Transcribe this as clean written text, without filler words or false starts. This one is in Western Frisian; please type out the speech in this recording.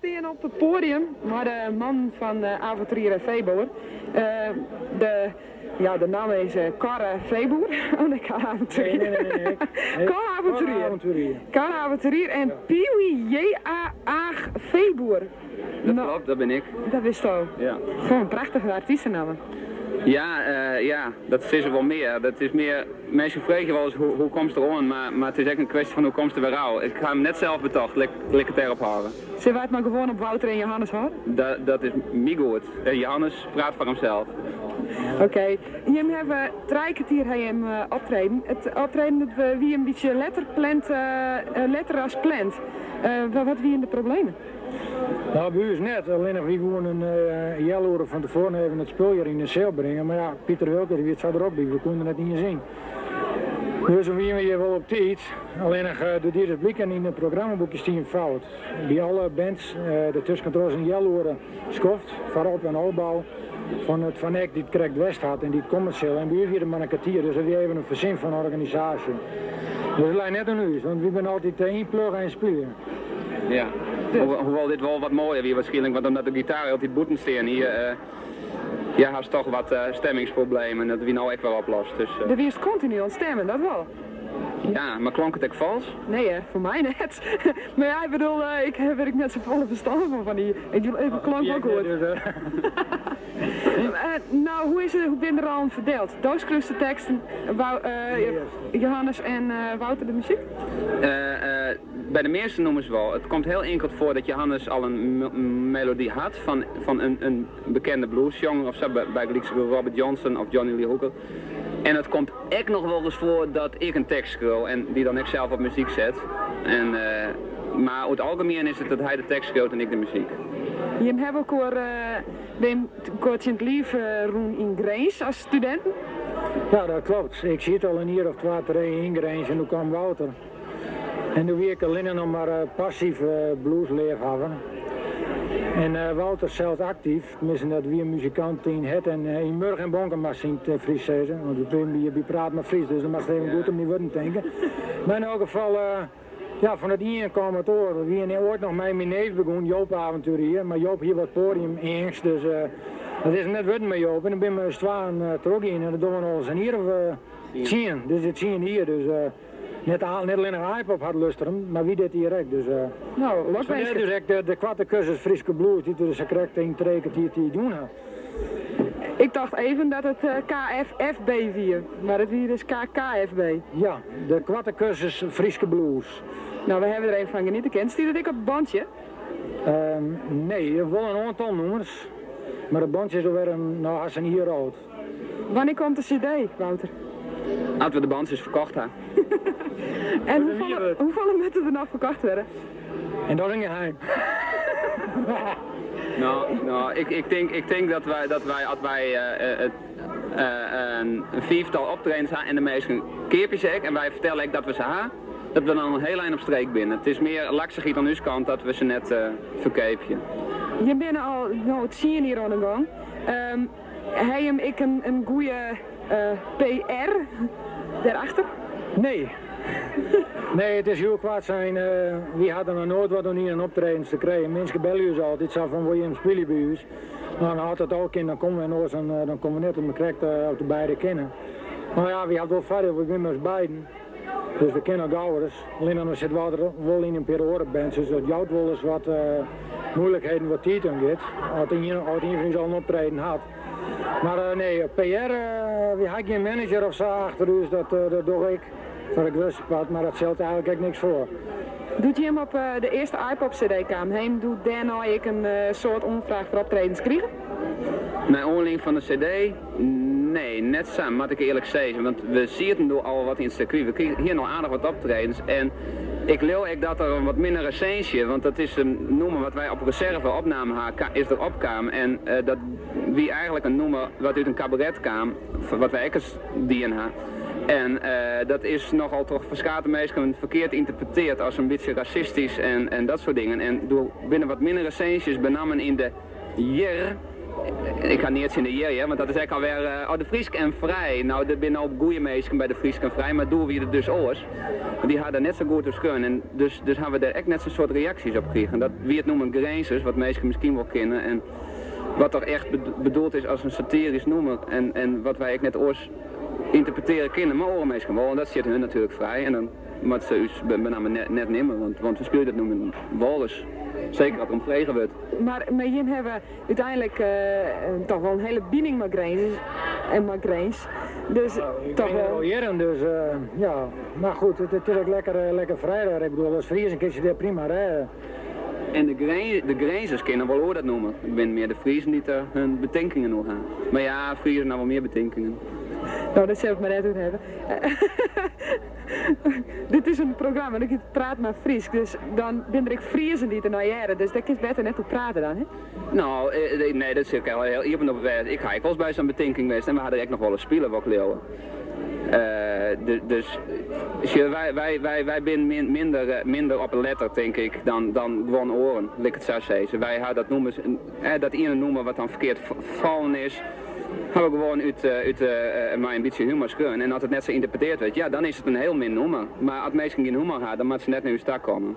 Stean op it poadium mei de mannen fan Avonturier en Veeboer. De, ja, de namme is Cor Veeboer. Oh nee, Cor Avonturier. Nee, nee, nee. nee. Cor Avonturier. Avonturier. Cor Avonturier en Pee-wee J.A. Aag Veeboer. Dat No, klopt, dat bin ik. dat bisto. Ja. Goh, in prachtige artystenamme. Ja, ja, dat sizze wol mear. Dat is mear, minsken freegje wolris hoe, hoe komst der oan, mar, mar it is ek in kwestje fan hoe komst der wer ôf. Ik ha him net sels betocht, lit, lit ik it dêrop hâlde. Sille wy it mar gewoan op Wouter en Johannes hâlde? Dat, dat is my goed. Johannes praat foar himsels. Oké, jim hawwe trije kertier ha jim optreden. It optreden dat wie in bytsje letter pland, letter as pland. Wat wiene de problemen? Nou, by ús net. Allinnich wy woene in healoere fan tefoaren even it spul hjir yn de seal bringe. Mar ja, Piter Wilkens wie it sa drok by, we koene der net iens yn. Dus dan wiene we hjir wol op tiid. Allinnich doe die it bliken yn it programmaboekje stie in fout. By alle bands der tuskentroch is in healoere skoft foar op en ôfbou fan it fan ek dy't krekt west hat en dy't komme sil. En by ús wie der mar in kertier, dus dat wie even in fersin fan de organisaasje. Dus it lei net oan ús, want wy binne altyd ynplugge en spylje. Ja, hoewol dit wol wat moaier wie waarskynlik, want omdat de gitaar hieltyd bûten stean hie, ja, hast toch wat stemmingsproblemen. Dat wie no ek wer oplost. Dus. Do wiest kontinu oan it stemmen, dat wol. Ja, mar klonk it ek falsk? Nee hear, foar my net. Mar ja, ik bedoel, ik haw der ek net safolle ferstân fan, fan dy, it klonk wol goed. No, hoe is it, hoe binne de rollen ferdield? Do skriuwst de teksten, Johannes en Wouter de muzyk? By de measte nûmers wol. It komt hiel inkeld foar dat Johannes al in melody hat fan in bekende bluessjonger of sa, bygelyks Robert Johnson of Johnny Lee Hooker. En it komt ek noch wolris foar dat ik in tekst skriuw en dy dan ek sels op muzyk set. En, mar oer it algemien is it dat hy de tekst skriuwt en ik de muzyk. Jim hawwe elkoar Wim elkoar tsjin it liif rûn yn Grins as studinten? Ja, dat klopt. Ik siet al in jier of twa, trije yn Grins en doe kaam Wouter. En doe wie ik allinne noch mar passyf bluesleafhawwer. En Wouter sels aktyf, tenminsten dat wie in muzikant yn hert en yn murch en bonken moatst yn it Frysk sizze, want wy prate mar Frysk, dus dan moatst even goed om dyn wurden tinke. Mar yn elk gefal, ja, fan it ien kaam it oar. We wiene oait noch mei myn neef begûn, Joop Avonturier, mar Joop hie wat poadiumeangst, dus dat is him net wurden mei Joop. En dan binne we mei ús twaen trochgien en dat dogge we no al sa'n jier of tsien, dus dit tsien jier. Dus. Net allinnich Aaipop hat lustrum, mar wy dit jier ek. Dus No, lokwinske. Dus ek de koarte kursus Fryske blues dy't we sa krekt yn trije kertier tiid jûn ha. Ik tocht even dat it KFFB wie, mar it wie dus KKFB. Ja, de koarte kursus Fryske blues. No, we hawwe der even fan geniete kind. Stiet it ek op it bandje? Nee, wol in oantal nûmers, mar it bandje is alwer in, no hast in jier âld. Wannear komt de CD, Wouter? As we de bandsjes ferkocht ha. En hoefolle, hoefolle moatte der noch ferkocht wurde? En dat is in geheim. No, no, ik, ik tink, ik tink dat wy, dat wy, as wy in fiiftal optredens ha en de minsken keapje se ek en wy fertelle ek dat we se ha, dat we dan in hiel ein op streek binne. It is mear laksichheid oan ús kant dat we se net ferkeapje. Jim binne al no tsien jier oan de gong. Ha jim ek in goede PR dêrachter? Nee. Nee, it is hiel koart sein, wy hawwe noch noait wat oan ien optredens te krijen. Minsken belje ús altyd sa fan, wolle jim spylje by ús? No, as dat al kin, dan komme we en oars dan komme we net, omdat we krekt op de beide kinne. Mar ja, wy hawwe wol foardiel, wy binne mei ús beiden, dus we kinne gauris. Allinne dan sit Wouter wol yn in pear oare bands, dus dat jout wolris wat moeilikheden wat tiid oangiet, as ien fan ús al in optreden hat. Mar nee, PR, wy ha gjin manager of sa achter ús, dat doch ik foar it grutste part, mar dat stelt eigenlik ek niks foar. Doe't jim op de earste Aaipop-cd kamen, ha jim doe dêrnei ek in soad oanfraach foar optredens krigen? Nei oanlieding fan de cd? Nee, net sa, moat ik earlik sizze, want we sieten doe al wat yn it sirkwy, we hiene al aardich wat optredens en ik leau ek dat der in wat minne resinsje, want dat is in nûmer wat wy op reserve opnaam ha, is der opkaam en dat wie eigenlik in nûmer wat út in kabaret kaam, wat wy ek ris dien ha. En dat is nochal troch ferskate minsken ferkeard ynterpreteard as in bytsje rasistysk en dat soart dingen en doe binne wat minne resinsjes, benammen yn de. Hjir. Ik ha neat tsjin de J, hear, want dat is ek alwer oh, de Frysk en Frij. No, der binne no goede minsken by de Frysk en Frij, mar doe wie it dus oars. Want dy ha der net sa goed oer skreaun en dus, dus ha we dêr ek net sa'n soad reaksjes op krigen. Dat wie it nûmer Grinzers, wat minsken miskien wol kinne en wat toch echt bedoeld is as in satirysk nûmer en, en wat wy ek net oars ynterpretearje kinne, mar oare minsken wol en dat stiet hun natuerlik frij en dan moatte se ús benammen net, net nimme, want, want we spylje dat nûmer wolris, seker as der om frege wurdt. Mar, mar jim hawwe úteinlik toch wol in hiele bining mei Grins en mei Grins. Dus Ik toch bin der wol. al jierren, dus ja. Mar goed, it is natuerlik lekker, lekker frij dêr. Ik bedoel, as Friezen kinst je dêr prima rêde. En de, de Grinzers kinne wol oer dat nûmer. It binne mear de Friezen dy't der hun betinkingen oer ha. Mar ja, Friezen ha wol mear betinkingen. No, dêr sil ik mar net oer hawwe. Dit is in programma dat hjit Praat mar Frysk, dus dan binne der ek Friezen dy't der nei hearre, dus dêr kinst better net oer prate dan, hè? No, nee, dat sil ik hiel iepen op wêze. Ik ha ek wolris by sa'n betinking west en we ha der ek noch wolris spile, wol ik leauwe. Dus, sjoch, wy binne minder, minder op 'e letter, tink ik, dan, dan guon oaren, lit ik it sa sizze. Wy ha dat nûmer, dat iene nûmer wat dan ferkeard fallen is, ha we gewoan út, út mei in bytsje humor skreaun. En as it net sa ynterpreteard wurdt, ja, dan is it in hiel min nûmer. Mar as minsken gjin humor ha, dan moatte se net nei ús ta komme.